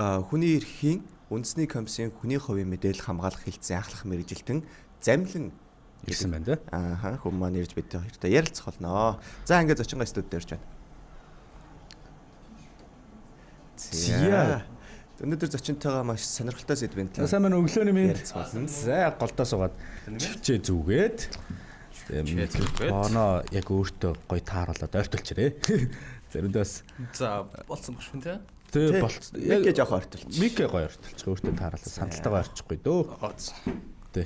Хүний эрхийн үндэсний комиссийн хүний хувийн мэдээлэл хамгаалах хэлтсийн ахлах мэргэжилтэн Замлан ирсэн байна, те. Ааха, хүн маань ирж бид хоёртой ярилцах болно. За, ингээд зочингаа студид ирж байна. За. Өнөөдөр зочинтойгоо маш сонирхолтой сэдвийн талаар Сайн байна уу, өглөөний мэнд. ярилцах болно. За, голдоо суугаад чивчээ зүгээд микрофоноо яг өөртөө гоё тааруулаад ойртолчрээ. Заримдаа бас За, болсон багш хүн, те. Тэ, болц. Микээ жоох ойртолч. Микээ гоё ойртолчих, өөртөө тааруулаад сандалтайгаа орчихгүй дөө. Тэ.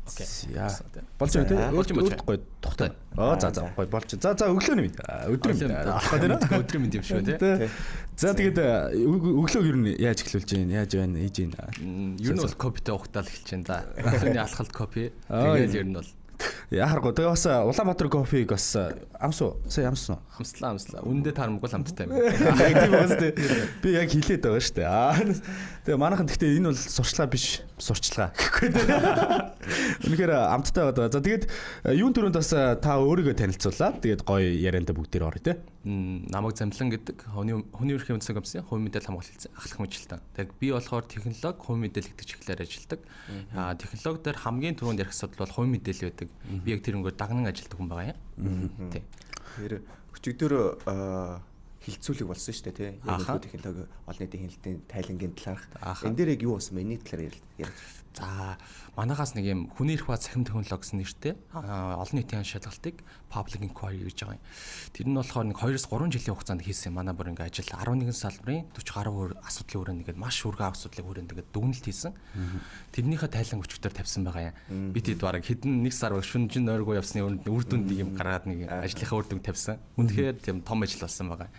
Окей. Яа. Болж байна, те. Болж байна. Өөрт гоё тухтай. Аа, за за, гоё болж. За за, өглөөний мэнд. Өдрийн мэнд. Болох гэдэг нэ. Өдрийн мэнд юм шүү, те. За, тэгээд өглөөг ер нь яаж эхлүүлж байна? Яаж байна? Хийж байна? Ер нь бол кофетэй ухтаал эхэлж байна. За. Өглөөний алхалт кофе. Тэгэл ер нь бол Яхааргүй. Тэгээ бас Улаанбаатар кофег бас амсуу. Сая амсан уу? Амслаа, амслаа. Үндэ таармгүй л амттай юм. Яг тийм бас тий. Би яг хилээд байгаа шүү дээ. Аа. Тэгээ манайхан гэхдээ энэ бол сурчлага биш, сурчлагаа гэхгүй тий. Үнэхээр амттай байгаа. За, тэгээд юун түрүүнд бас та өөрийгөө танилцуулаад тэгээд гоё яриандаа бүгдээр орё, тий. Намайг Замлан гэдэг, хүний эрхийн үндэсний комиссийн хувийн мэдээлэл хамгаалалт хэлтсийн ахлах мэргэжилтэн. Тэгээд би болохоор технологи, хувийн мэдээлэл гэдэг чиглэлээр ажилладаг. Аа, технологи дээр хамгийн түрүүнд ярих асуудал бол хувийн мэдээлэл байдаг. Би яг тэр өнгээр дагнан ажилладаг хүн байгаа юм. Тий. Тэр өчигдөр хилцүүлэг болсон шүү дээ, тий. Яг технологи олон нийтийн хяналтын тайлангийн талаарх. Энэ дээр яг юу болсон бэ? Энэний талаар ярьж. За, манайхаас нэг юм хүний эрх ба цахим технологи гэсэн нэртэй олон нийтийн шалгалтыг public inquiry гэж байгаа юм. Тэр нь болохоор нэг 2-3 жилийн хугацаанд хийсэн. Манай бүр ингээ ажил 11 салбарын 40 гаруй асуудлын хүрээнд ингээд маш өргөн асуудлын хүрээнд ингээд дүгнэлт хийсэн. Тэрнийхээ тайлан өчигдөр тавьсан байгаа юм. Би тэд бараг хэдэн нэг сар шүнжин нойргүй явсны үр дүнд нэг юм гаргаад нэг ажлынхаа үр дүнг тавьсан. Үнэхээр тийм том ажил болсон байгаа.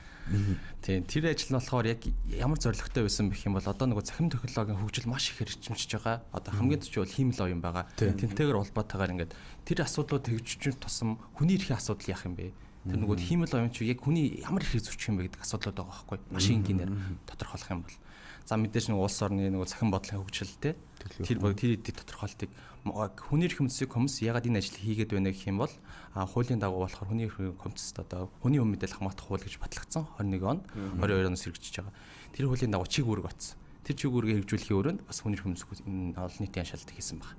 Тийм, тэр ажил нь болохоор яг ямар зорилготой байсан бэх юм бол одоо нөгөө цахим технологийн хөгжил маш их эрчимжиж байгаа. Одоо хамгийн төч бол хиймэл оюун байгаа. Тэнтэйгэр холбоотойгоор ингээд тэр асуудлууд тэгжиж тусам хүний эрхийн асуудал яах юм бэ? Тэр нөгөө хиймэл оюун чи яг хүний ямар эрхийг зөрчих юм бэ гэдэг асуудлууд байгаа байхгүй. Маш энгийнээр тодорхойлох юм бол. За, мэдээж нэг улс орны нөгөө цахим бодлогын хөгжил, те, тэр тэр эдийг тодорхойлтыг хүний эрх мэдсийг комисс ягаад энэ ажлыг хийгээд байна гэх юм бол хуулийн дагуу болохоор хүний эрх комиссд одоо хүний өмнө мэдээлэл хамгаалах хууль гэж батлагдсан 21 онд, 22 оноос хэрэгжиж байгаа. Тэр хуулийн дагуу чиг үүрэг батсан. Тэр чиг үүргээ хэрэгжүүлэхийн өрөөнд бас хүний эрх мэдсийг олон нийтийн шалгалт хийсэн байна.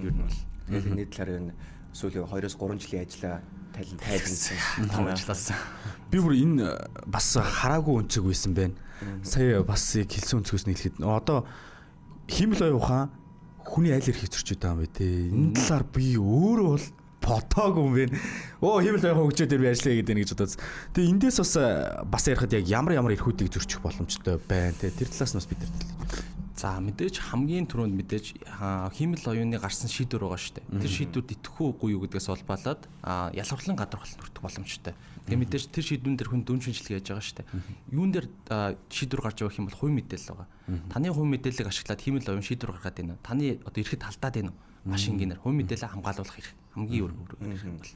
Ер нь бол тэгээд энэ талаар энэ сүүлийн 2-3 жилийн ажлаа тайлан тайлансан. Том ажилласан. Би бүр энэ бас хараагүй өнцөг байсан байна. Сая бас яг хэлсэн өнцгөөс нь хэлэхэд одоо хиймэл оюун ухаан хүний аль эрхийг зөрчиж байгаа юм бэ, те. Энэ талаар би өөрөө бол бодоогүй юм байна. Оо, хиймэл оюун ухаан хөгжөөд би ажиллая гэдэг нэг гэж бодоц. Тэгээ эндээс бас бас ярихад яг ямар ямар эрхүүдийг зөрчих боломжтой байна, те. Тэр талаас нь бас бид нар За, мэдээж хамгийн түрүүнд мэдээж хиймэл оюуны гарсан шийдвэр байгаа шүү дээ. Тэр шийдвэрд итгэх үгүй юу гэдгээс улбалаад ялгарлан гадуурхалт хүртэх боломжтой. Тэгээ мэдээж тэр шийдвэрэн дээр хүн дүн шинжилгээ яаж байгаа шүү дээ. Юун дээр шийдвэр гарч явах юм бол хувийн мэдээлэл байгаа. Таны хувийн мэдээллийг ашиглаад хиймэл оюун шийдвэр гаргаад байна. Таны одоо эрхэд алдаад байна уу? Маш энгийнээр хувийн мэдээлэл хамгаалуулах эрх хамгийн өргөн эрх юм бол.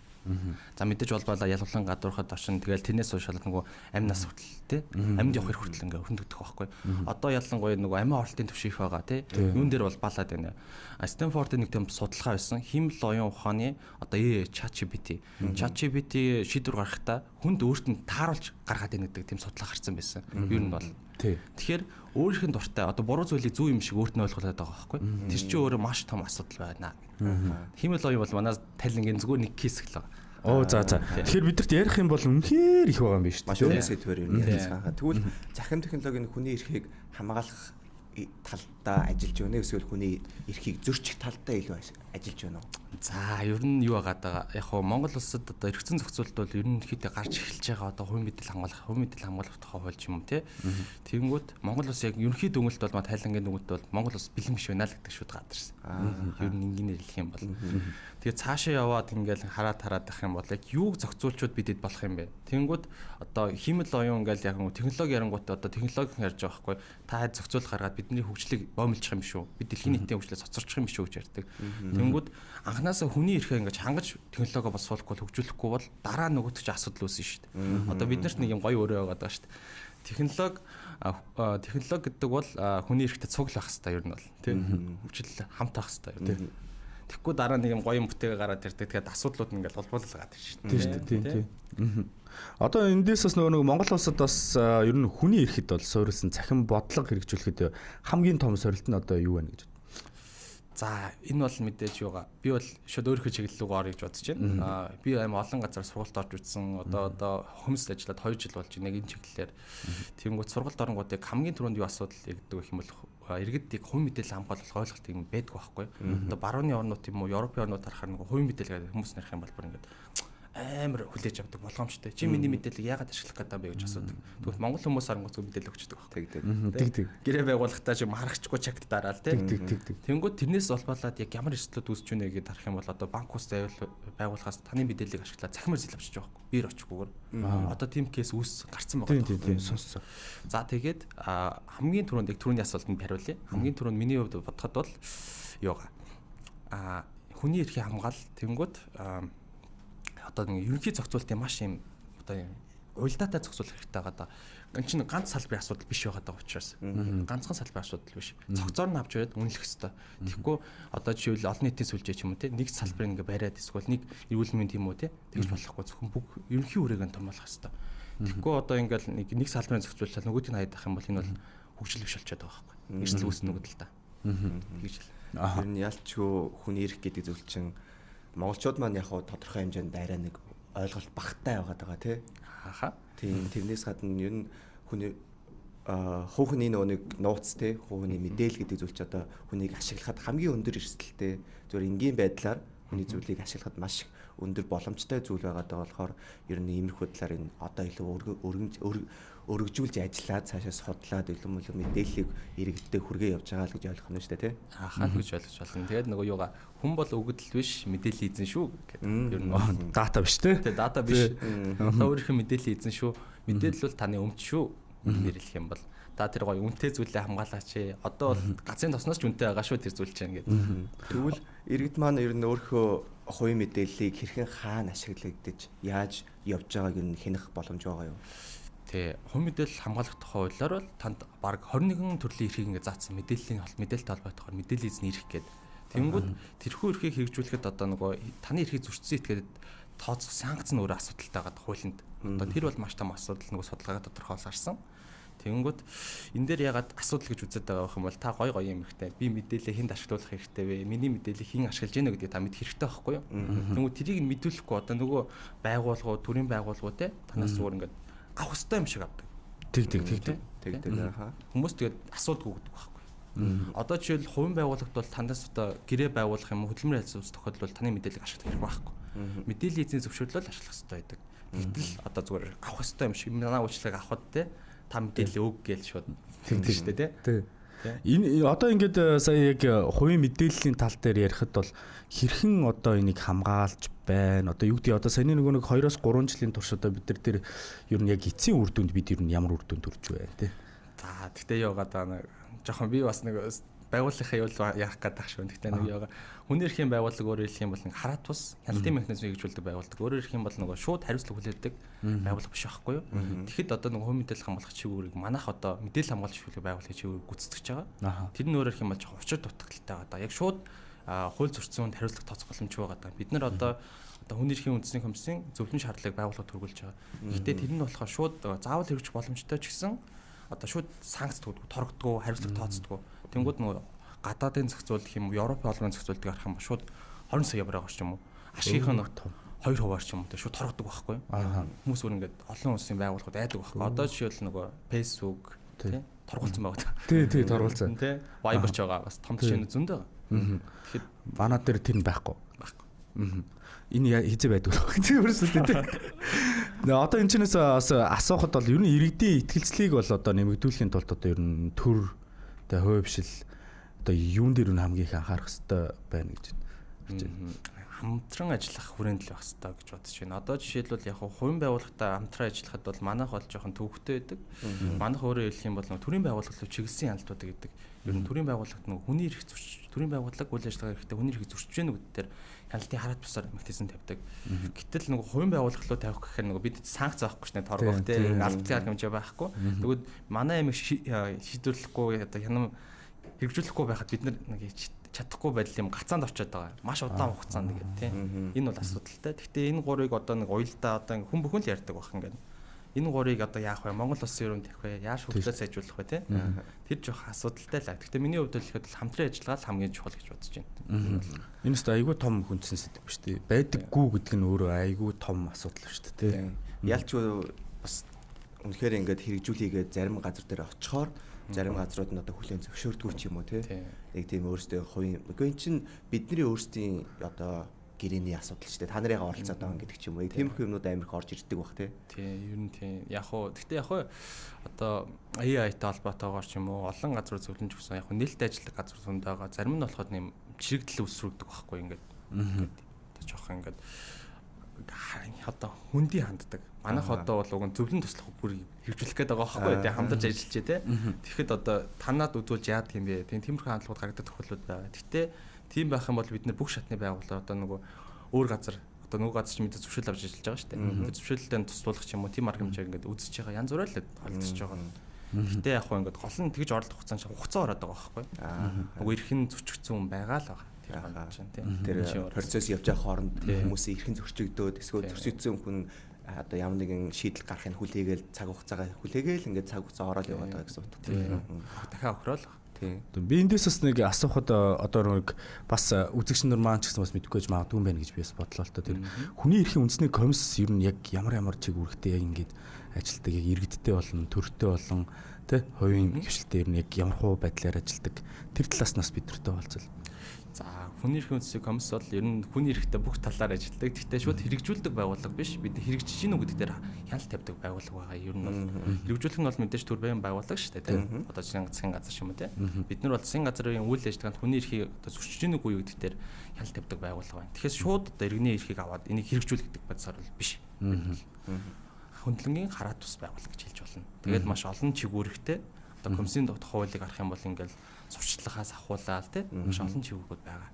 За, мэдээж болболоо ялгуулан гадуурхад орчин, тэгэл тэрнээс хойш нөгөө амь нас хүртэл, тий, амьд явах хэрэг хүртэл ингээ хөрөнгөдөх байхгүй. Одоо ялангуяа нөгөө амиа оролтын түвшин их байгаа, тий. Юун дээр бол балаад байна. Стэнфордын нэг тийм судалгаа байсан. Хиймэл оюун ухааны одоо ChatGPT. ChatGPT шийдвэр гаргахдаа хүнд өөрт нь тааруулж гаргаад байна гэдэг тийм судалгаа гарсан байсан. Ер нь бол. Тэгэхээр өөрийнх нь дуртай одоо буруу зүйлийг зөв юм шиг өөрт нь ойлгуулад байгаа байхгүй. Тэр чинь өөрөө маш том асуудал байна. Хиймэл оюун бол манай тайлангийн зүгээр нэг кейс л байгаа. Оо, за за. Тэгэхээр бидэрт ярих юм бол үнэхээр их байгаа юм биш үү? Маш өргөн сэдвээр юм ярилцгаа. Тэгвэл цахим технологийн хүний эрхийг хамгаалах талдаа ажиллаж байна уу, эсвэл хүний эрхийг зөрчих талдаа илүү ажиллаж байна уу? За, ер нь юу байгаад байгаа. Яг хоо Монгол улсад одоо эргэцэн зохицуулалт бол ерөнхийдөө гарч эхэлж байгаа, одоо хувийн мэдээлэл хамгаалах, хувийн мэдээлэл хамгаалах тухай хууль ч юм уу, те. Тэгэнгүүт Монгол улс яг ерөнхий дүгнэлт бол тайлангийн дүгнэлт бол Монгол улс бэлэн биш байна л гэдэг шууд гарч ирсэн. Ер нь энгийнээр хэлэх юм бол. Тэгээ цаашаа яваад ингээл хараад хараад ах юм бол яг юуг зохицуулчуд бидэд болох юм бэ? Тэгэнгүүт одоо хиймэл оюун ингээл яг технологи ярангуут одоо технологи ярьж байгаа байхгүй. Та зохицуул гаргаад бидний хөгжлийг боомлчих юм шүү. Бид дэлхийн нийтийн хөгжлөө цоцорчих юм шүү гэж ярьдаг. Тэгэнгүүт анхнаасаа хүний эрхээ ингэж хангаж технологи боловсруулахгүй, хөгжүүлэхгүй бол дараа нөгөөт чинь асуудал үүснэ шүү дээ. Одоо бид нарт нэг юм гоё өрөө байгаа даа шүү дээ. Технологи технологи гэдэг бол хүний эрхтэй цуглах хэрэгтэй ер нь бол, тийм, хөгжил хамт байх хэрэгтэй ер нь. Тэгэхгүй дараа нэг юм гоё юм бүтээгээ гараад ирдэг. Тэгээд асуудлууд ингээл холбоолол гараад ирж шүү дээ. Тийм шүү дээ. Тийм тийм. Одоо эндээс бас нөгөө нэг Монгол улсад бас ер нь хүний эрхэд бол суурилсан цахим бодлого хэрэгжүүлэхэд хамгийн том сорилт нь одоо юу вэ гэж. За энэ бол мэдээж юугаа. Би бол шууд өөрийнхөө чиглэл рүү орё гэж бодож байна. Би аим олон газар сургалт орж үзсэн. Одоо хөмсд ажиллаад 2 жил болж байна энэ чиглэлээр. Тэнгүүт сургалт оронгуудыг хамгийн түрүүнд юу асуудал гэдэг гэх юм бол иргэдийг хувь мэдээлэл хамгаалах ойлголт юм байдгүй байхгүй. Одоо барууны орнууд юм уу, Европын орнууд харахаар нэг хувь мэдээлэл гэдэг хүмүүс нэрх юм бол бүр ингээд амар хүлээж авдаг болгоомжтой. Чи миний мэдээллийг яагаад ашиглах гэдэг юм бэ гэж асуудаг. Тэгвэл Монгол хүмүүс харангуйц мэдээлэл өгчдөг байхгүй. Тэг. Гэрээ байгуулахдаа чи харахчгүй чагт дараал тий. Тэг. Тэнгүүд тэрнээс улбалаад яг ямар эрсдлүүд үүсч үнэ гэдээ харах юм бол одоо банк ус байгуулахаас таны мэдээллийг ашиглаад цахимаар зэл авчиж байгаа байхгүй. Биер очихгүйгээр. Одоо тийм кейс үүс гарцсан байгаа. Тийм сонссон. За тэгээд хамгийн түрүүнд яг түрүүний асуултанд хариулъя. Хамгийн түрүүнд миний хувьд бодоход бол юугаа. Хүний эрхийг хамгаал тэнгүүд одоо нэг ерөнхий зохицуултын маш юм одоо юм уялдаатай зохицуулах хэрэгтэй байгаа даа. Энэ чинь ганц салбарын асуудал биш байгаа даа учраас. Ганцхан салбарын асуудал биш. Цогцоор нь авч ирээд үнэлэх хэрэгтэй. Тэгэхгүй одоо жишээл олон нийтийн сүлжээ ч юм уу те нэг салбарын ингээ бариад эсвэл нэг эрүүл мэнд юм уу те тэгж болохгүй зөвхөн бүх ерөнхий үрээг нь томоолох хэрэгтэй. Тэгэхгүй одоо ингээл нэг салбарын зохицуулаад нөгөөдийг нь хайдах юм бол энэ бол хөгжил биш болчиход байгаа байхгүй. Эрсдэл үүснэ нөгөө л та. Тэгж л. Тэр нь ялчгүй хүний эрх гэдэг зүйл чинь монголчууд маань яг хуу тодорхой хэмжээнд арай нэг ойлголт багтай байгаад байгаа тий. Аха. Тийм тэрнээс гадна ер нь хүний хувь хүний нөгөө нэг нууц тий, хувь хүний мэдээлэл гэдэг зүйл чи одоо хүнийг ашиглахад хамгийн өндөр эрсдэлтэй зүгээр энгийн байдлаар хүний зүйлийг ашиглахад маш их өндөр боломжтой зүйл байгаад байгаа болохоор ер нь иймэрхүү талаар энэ одоо илүү өргөжүүлж ажиллаад цаашаа судлаад илүү мөлөө мэдээллийг иргэдтэй хүргээ явж байгаа л гэж ойлгох нь шүү дээ тий. Ахаа гэж ойлгож байна. Тэгээд нөгөө юугаа хүн бол өгөгдөл биш мэдээллийн эзэн шүү гэдэг. Ер нь дата биш тий. Тий дата биш. Та өөрийнхөө мэдээллийн эзэн шүү. Мэдээлэл бол таны өмч шүү. Нэрлэх юм бол та тэр гоё үнэтэй зүйлээ хамгаалаач. Одоо бол газрын тосноос ч үнэтэй байгаа шүү тэр зүйл чинь гэдэг. Тэгвэл иргэд маань ер нь өөрийнхөө хувийн мэдээллийг хэрхэн хаана ашиглагдаж яаж явж байгааг ер нь хянах боломж байгаа юу? Тэ хувь мэдээлэл хамгаалах тухай хуулиар бол танд бараг 21 төрлийн эрхийг ингээ заасан мэдээллийн мэдээлэлтэй холбоотойгоор мэдээллийн эзний эрх гэдэг. Тэнгүүд тэрхүү эрхийг хэрэгжүүлэхэд одоо нөгөө таны эрхийг зөрчсөн этгээд тооцох санкц нь өөрөө асуудалтай байгаа хуулинд. Одоо тэр бол маш том асуудал нөгөө судалгаагаа тодорхойлж гарсан. Тэнгүүд энэ дээр ягаад асуудал гэж үзээд байгаа юм бол та гой гой юм хэрэгтэй. Би мэдээлэлээ хүнд ашиглуулах хэрэгтэй вэ? Миний мэдээллийг хэн ашиглаж гэнэ гэдгийг та мэдэх хэрэгтэй байхгүй юу? Тэнгүүд тэрийг нь мэдүүлэхгүй одоо нөгөө байгууллагууд, төрийн байгууллагууд те танаас зүгээр ингээд авах ёстой юм шиг авдаг. Тэг. Тэг хаа. Хүмүүс тэгээд асуудгүй гэдэг байхгүй. Одоо жишээл хувийн байгууллагт бол танаас одоо гэрээ байгуулах юм уу хөдөлмөрийн харилцаа тохиолдол бол таны мэдээллийг ашиглах хэрэг байхгүй. Мэдээллийн эзний зөвшөөрлөөр ашиглах ёстой байдаг. Гэтэл одоо зүгээр авах ёстой юм шиг манай үйлчлэгийг авахд те та мэдээлэл өг гээл шууд тэгдэг шүү дээ те. Энэ одоо ингээд сая яг хувийн мэдээллийн тал дээр ярихад бол хэрхэн одоо энийг хамгаалж байна? Одоо юу гэдэг одоо саяны нөгөө нэг 2-3 жилийн турш одоо бид нар тэр ер нь яг эцсийн үр дүнд бид ер нь ямар үр дүнд хүрч байна те? За тэгтээ яагаад нэг жоохон би бас нэг байгууллагын юу яах гээд ах шүү. Тэгтээ нэг яагаад хүний эрхийн байгууллага өөрөөр хэлэх юм бол нэг хараа тус хяналтын механизмыг хэрэгжүүлдэг байгууллага. Өөрөөр хэлэх юм бол нөгөө шууд хариуцлага хүлээдэг байгууллага биш байхгүй юу? Тэгэхэд одоо нөгөө хувь мэдээлэл хамгаалах чиглэлийг манайх одоо мэдээлэл хамгаалах чиглэлийг байгууллагын чиглэлийг гүйцэтгэж байгаа. Тэр нь өөрөөр хэлэх юм бол жоохон учир дутагдaltaй байгаа даа. Яг шууд хууль зөрчсөн хүнд хариуцлага тооцох боломжгүй байгаа даа. Бид нар одоо хүний эрхийн үндэсний комиссийн зөвлөмж шаардлагыг байгууллагад хүргүүлж байгаа. Гэхдээ тэр нь болохоор шууд заавал хэрэгжих боломжтой ч гэсэн одоо шууд санкц төгдгөө, торгодгоо, хариуцлага тооцдгоо. Тэнгүүд нөгөө гадаадын зохицуулах юм уу, Европын холбооны зохицуулдаг арах юм ба шууд 20 сая евро гарч юм уу. Ашигийнх нь 2 хувиар ч юм уу те шууд торгодог байхгүй юу. Хүмүүс өөр ингээд олон улсын байгууллагууд айдаг байхгүй. Одоо жишээл нөгөө Facebook тий торгуулсан байгаа. Тий, торгуулсан. Тий. Viber ч байгаа бас том жишээнүүд зөндөө байгаа. Тэгэхэд манай дээр тэр нь байхгүй. Энэ хизээ байдаг вэ? Тийм үү тий. Одоо энэ чинээс бас асуухад бол ер нь иргэдийн итгэлцлийг бол одоо нэмэгдүүлэхийн тулд одоо ер нь төр тэгээ хувьшил одоо юун дээр нь хамгийн их анхаарах хэрэгтэй байна гэж байна. Хамтран ажиллах хүрээнд л байх хэрэгтэй гэж бодож байна. Одоо жишээлбэл яг хувийн байгууллагатай хамтран ажиллахад бол манайх бол жоохон төвөгтэй байдаг. Манайх өөрөөр хэлэх юм бол төрийн байгууллага руу чиглэсэн хяналтууд гэдэг. Ер нь төрийн байгууллагт нөгөө хүний эрх зөрч, төрийн байгууллага үйл ажиллагаа эрэхтэй хүний эрхийг зөрчиж гэнэ гэдэг дээр хяналтын хараад бусаар механизм тавьдаг. Гэтэл нөгөө хувийн байгууллага руу тавих гэхээр нөгөө бид санкц авахгүй шнэ торгох те албатай арга хэмжээ байхгүй. Тэгвэл манай юм шийдвэрлэхгүй одоо хянам хэрэгжүүлэхгүй байхад бид нар нэг Чадахгүй байдал юм гацаанд очиод байгаа. Маш удаан хугацаанд ингээд тий. Энэ бол асуудалтай. Гэхдээ энэ гурыг одоо нэг уялдаа одоо хүн бүхэн л ярьдаг байх ингээд. Энэ гурыг одоо яах вэ? Монгол улсын өрөөнд тавих вэ? Яаж хөгжлөө сайжруулах вэ тий? Тэр жоох асуудалтай л. Гэхдээ миний хувьд хэлэхэд бол хамтран ажиллагаа л хамгийн чухал гэж бодож байна. Энэ өстө айгүй том хүндсэн сэдв шүү дээ. Байдаггүй гэдэг нь өөрөө айгүй том асуудал шүү дээ. Ялч бас үнэхээр ингээд хэрэгжүүлээгээд зарим газар дээр очихоор зарим газрууд нь одоо хүлээн зөвшөөрдгүү ч юм уу тий. Нэг тийм өөрсдөө хувийн үгүй эн чинь бидний өөрсдийн одоо гэрээний асуудал ч тий. Та нарыгаа оролцоод байгаа гэдэг ч юм уу. Тиймэрхүү юмнууд амар их орж ирдэг бах тий. Тий, ер нь тий. Яг хуу гэхдээ яг хуу одоо AI-тай холбоотойгоор ч юм уу олон газар зөвлөмж өгсөн. Яг хуу нээлттэй ажилладаг газар зөндөө байгаа. Зарим нь болохоор нэм чирэгдэл үсрэгдэг байхгүй ингээд. Одоо жоох ингээд одоо хүндий ханддаг. Манайх одоо бол уг нь зөвлөн туслах бүр хэрэгжүүлэх гээд байгаа байхгүй тий, хамтарч ажиллаж тий. Тэгэхэд одоо танаад үзүүлж яадаг юм бэ? Тиймэрхүү хандлагууд гаргадаг тохиолдлууд байгаа. Гэхдээ тийм байх юм бол бид нэр бүх шатны байгууллага одоо нөгөө өөр газар одоо нөгөө газар чинь мэдээ зөвшөөрөл авч ажиллаж байгаа шүү дээ. Тэр зөвшөөрлөлтөнд туслуулах ч юм уу тийм арга хэмжээ ингээд үзэж байгаа янз бүрээр л холдож байгаа. Гэхдээ яг хөө ингээд гол нь тэгж оролдох хугацаанд хугацаа ороод байгаа байхгүй. Нөгөө эрхэн зөрчигдсөн хүн байгаа л байгаа. Тэр процесс явж байгаа хооронд хүмүүсийн эрхэн зөрчигдөөд эсвэл зөрчигдсөн хүн одоо ямар нэгэн шийдэл гарахыг хүлээгээл цаг хугацаагаа хүлээгээл ингээд цаг хугацаа ороод яваад байгаа гэсэн утгатай. Дахиад охирол. Би эндээс бас нэг асуухад одоо нэг бас үзэгч нар маань ч гэсэн бас мэдэхгүй байж магадгүй юм байна гэж би бас бодлоо л тоо. Тэр хүний эрхийн үндэсний комисс ер нь яг ямар ямар чиг үүрэгтэй яг ингээд ажилтдаг, яг иргэдтэй болон төртэй болон тэ хувийн хвшилтээр нь яг ямар хуу байдлаар ажилтдаг тэр талаас нь бас бид нартай хуваалцвал. За, хүний эрхийн үндэсний комисс бол ер нь хүний эрхтэй бүх талаар ажилладаг. Гэхдээ шууд хэрэгжүүлдэг байгууллага биш. Бид хэрэгжиж гин үү гэдэг дээр хяналт тавьдаг байгууллага байгаа. Ер нь бол хэрэгжүүлэх нь бол мэдээж төр баян байгууллага шүү дээ, тийм. Одоо засгийн газар юм уу, тийм. Бид нар бол засгийн газрын үйл ажиллагаанд хүний эрхийг одоо зөрчиж гин үгүй юу гэдэг дээр хяналт тавьдаг байгууллага байна. Тэгэхээр шууд одоо иргэний эрхийг аваад энийг хэрэгжүүлэх гэдэг байдлаар бол биш. Хөндлөнгийн хараа тус байгууллага гэж хэлж болно. Тэгээд маш олон чиг үүрэгтэй одоо комиссийн хуулийг харах юм бол ингээл сурчлагаас ахуулаад тий маш олон чиглэлүүд байгаа.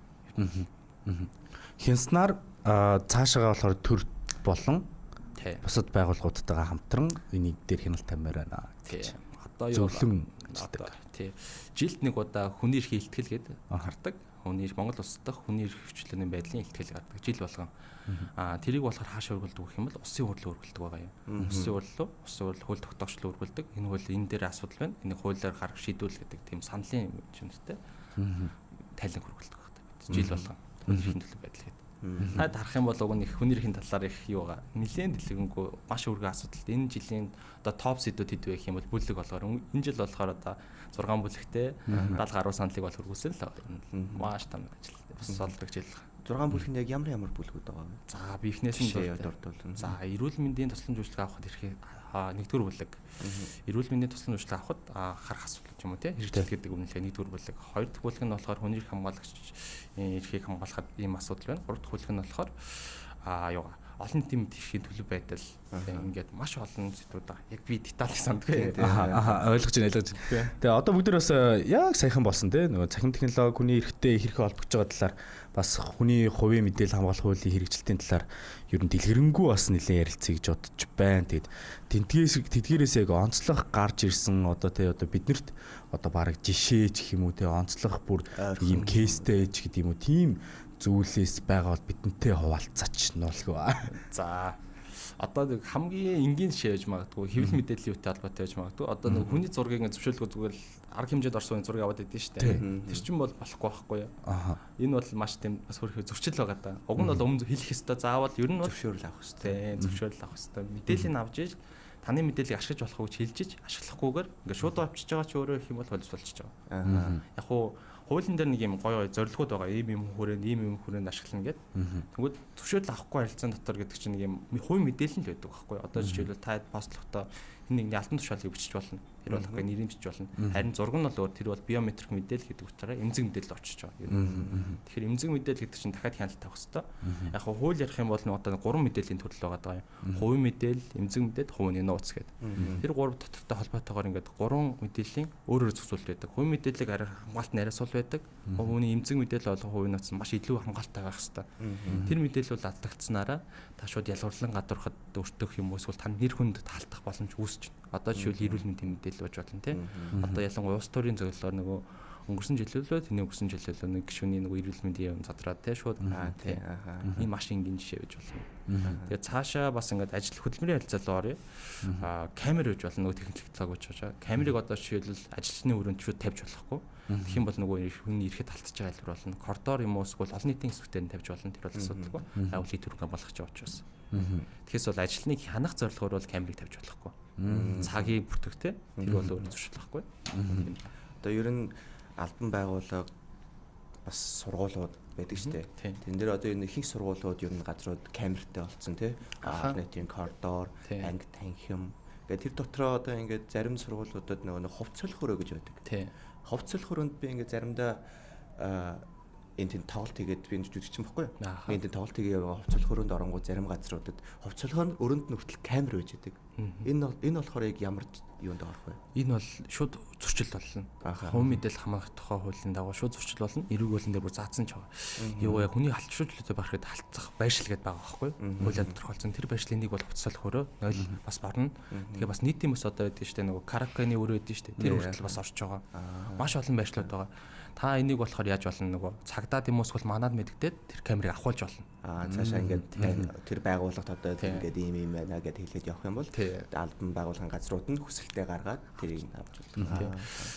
Хянснаар цаашаага болохоор төр болон бусад байгууллагуудтайгаа хамтран энийг дээр хяналт тавьмаар байна. Тий. Одоо юу зөвлөн ажилладаг. Тий. Жилд нэг удаа хүний эрхийн илтгэл гээд гардаг. Хүний Монгол улс дахь хүний эрх хүчлэний байдлын илтгэл гардаг жил болгон. Тэрийг болохоор хаашаа өргөлдөг гэх юм бол улсын хурлын өргөлдөг байгаа юм. Улсын хурл хууль тогтоогчлол өргөлдөг. Энэ хууль энэ дээр асуудал байна. Энийг хуулиар гаргах шийдвэл гэдэг тийм саналын чимтэй тайлан хөргөлдөг байна. Жил болгон хүний эрхийн төлөв байдал гэдэг. Та харах юм бол уг нь их хүний эрхийн талаар их юу байгаа. Нилээн дэлгэрэнгүй маш өргөн асуудал. Энэ жилийн одоо топ сэдвүүд хэд вэ гэх юм бол бүлэг болохоор энэ жил болохоор одоо 6 бүлэгтэй 70 гаруй саналыг бол хөргүүлсэн л байгаа. Маш том ажил. Бас солдог жил. 6 бүлэг нь яг ямар ямар бүлгүүд байгаа вэ? За би эхнээс нь дурдвал. За эрүүл мэндийн тусламж үйлчилгээ авахд эрхээ нэгдүгээр бүлэг. Эрүүл мэндийн тусламж үйлчилгээ авахд харах асуудал юм уу те хэрэгжил гэдэг үнэлгээ нэгдүгээр бүлэг. Хоёр дахь бүлэг нь болохоор хүний эрх хамгаалагч эрхийг хамгаалахад ийм асуудал байна. Гурав дахь бүлэг нь болохоор юугаа олон нийтийн эрхийн төлөв байдал ингээд маш олон сэдвүүд байгаа. Яг би деталь сандгүй. Аа ойлгож байна, ойлгож. Тэгээ одоо бүгд бас яг саяхан болсон те нөгөө цахим технологи хүний эрхтэй хэрхэн холбогдож байгаа талаар бас хүний хувийн мэдээлэл хамгаалах хуулийн хэрэгжилтийн талаар ер нь дэлгэрэнгүй бас нэлээд ярилцъя гэж бодож байна. Тэгээд тэдгээрээс яг онцлог гарч ирсэн одоо те одоо биднэрт одоо бараг жишээ ч гэх юм уу те онцлог бүр ийм кейстэй ч гэдэг юм уу тийм зүйлээс байгаа бол бидэнтэй хуваалцаач нуулгүй. За одоо нэг хамгийн энгийн жишээ байж магадгүй хэвлэл мэдээллийн үетэй холбоотой байж магадгүй. Одоо нэг хүний зургийг ингэ зөвшөөрлгүй зүгээр л арга хэмжээд орсон зургийг аваад идэв шүү дээ. Тэр чинь бол болохгүй байхгүй юу? Энэ бол маш тийм бас хөрхөө зөрчил байгаа даа. Уг нь бол өмнө хэлэх ёстой, заавал ер нь бол зөвшөөрөл авах ёстой. Зөвшөөрөл авах ёстой. Мэдээллийг авч иж таны мэдээллийг ашиглаж болох уу гэж хэлж иж ашиглахгүйгээр ингээ шууд авчиж байгаа чи өөрөө их юм бол болчихж байгаа. Яг уу хуулийн дээр нэг юм гоё гоё зорилгууд байгаа. Ийм юм хүрээнд, ийм юм хүрээнд ашиглана гэд. Тэгвэл зөвшөөрөл авахгүй харилцаан дотор гэдэг чинь нэг юм хувийн мэдээлэл нь л байдаг байхгүй. Одоо жишээлбэл та постлохдоо энэ нэгний алтан тушаалыг бичиж болно. Тэр бол окей нэрийг бичиж болно. Харин зураг нь бол өөр, тэр бол биометрик мэдээлэл гэдэг утгаараа эмзэг мэдээлэл очиж байгаа. Тэгэхээр эмзэг мэдээлэл гэдэг чинь дахиад хяналт тавих хэрэгтэй. Яг хуу хууль ярих юм бол одоо гурван мэдээллийн төрөл байгаа даа юм. Хувийн мэдээлэл, эмзэг мэдээлэл, хувийн нууц гэдэг. Тэр гурав дотортой холбоотойгоор ингээд гурван мэдээллийн өөр өөр зохицуулалт байдаг. Хувийн мэдээллийг арай хамгаалт нь арай сул байдаг. Хувийн эмзэг мэдээлэл болон хувийн нууц маш илүү хамгаалалттай байх хэрэгтэй. Тэр мэдээлэл бол алдагдсанараа та шууд ялгуурлан гадуурхад өртөх юм уу эсвэл тань нэр хүнд таалтах боломж үүсэж байна. Одоо жишээл эрүүл мэндийн мэдээлэл болж болно тийм. Одоо ялангуяа улс төрийн зөвлөлөөр нөгөө Өнгөрсөн жилүүлөө тэний өнгөрсөн жилүүлөө нэг гишүүний нөгөө эрүүл мэндийн юм задраад те шууд тий. Энэ маш энгийн жишээ гэж болно. Тэгээ цаашаа бас ингээд ажил хөдөлмөрийн харилцаа руу оръё. Камер гэж болно, нөгөө технологи гэж байна. Камерыг одоо жишээлбэл ажилчны өрөөнд шууд тавьж болохгүй. Тэгэх юм бол нөгөө хүний ирэхэд алдчихж байгаа хэлбэр болно. Коридор юм уу эсвэл олон нийтийн хэсгүүдээр нь тавьж болно. Тэр бол асуудалгүй. Заавал нийт өрөнгө болгох гэж учраас. Тэгэхээс бол ажилтныг хянах зорилгоор бол камерыг тавьж болохгүй. Цагийн бүртгэгтэй тэр бол өөр зуршил байхгүй. Одоо ер нь албан байгууллага бас сургуулиуд байдаг шүү дээ. Тэн дээр одоо ер нь ихэнх сургуулиуд ер нь газрууд камертай болцсон тий. Олон нийтийн коридор, анги танхим гэх тэр дотроо одоо ингээд зарим сургуулиудад нөгөө нэг хувцлах өрөө гэж байдаг. Хувцлах өрөөнд би ингээд заримдаа энэ тэнд тоглолт хийгээд би энэ жүжигчин баггүй юу? Би энэ тэнд тоглолт хийгээ яваа хувцлах өрөөнд оронгууд зарим газруудад хувцлах өрөөнд нь хүртэл камер байж байдаг. Энэ болохоор яг ямар юунд орох вэ? Энэ бол шууд зөрчил болно. Хувь мэдээлэл хамгаалах тухай хуулийн дагуу шууд зөрчил болно. Эрүүг хуулийн дээр бүр заасан ч байгаа. Юу вэ? Хүний халдшруулалттай байх хэрэгтэй халдах байршил гэдээ байгаа байхгүй юу? Хуулиар тодорхойлсон. Тэр байршлын нэг бол хувцлах өрөө, 0 бас барна. Тэгэхээр бас нийтийн бас одоо байдаг шүү дээ нөгөө караканы өрөө байдаг шүү дээ. Тэр хүртэл бас орж байгаа. Маш олон байршлууд байгаа. Та энийг болохоор яаж болно нөгөө цагдаад юм уу эсвэл манад мэддэгдээд тэр камерыг авахулж болно. Цаашаа ингээд тэр байгууллагт одоо ингээд ийм ийм байна гэд хэлээд явах юм бол албан байгууллагын газрууд нь хүсэлтээ гаргаад тэрийг авч болно.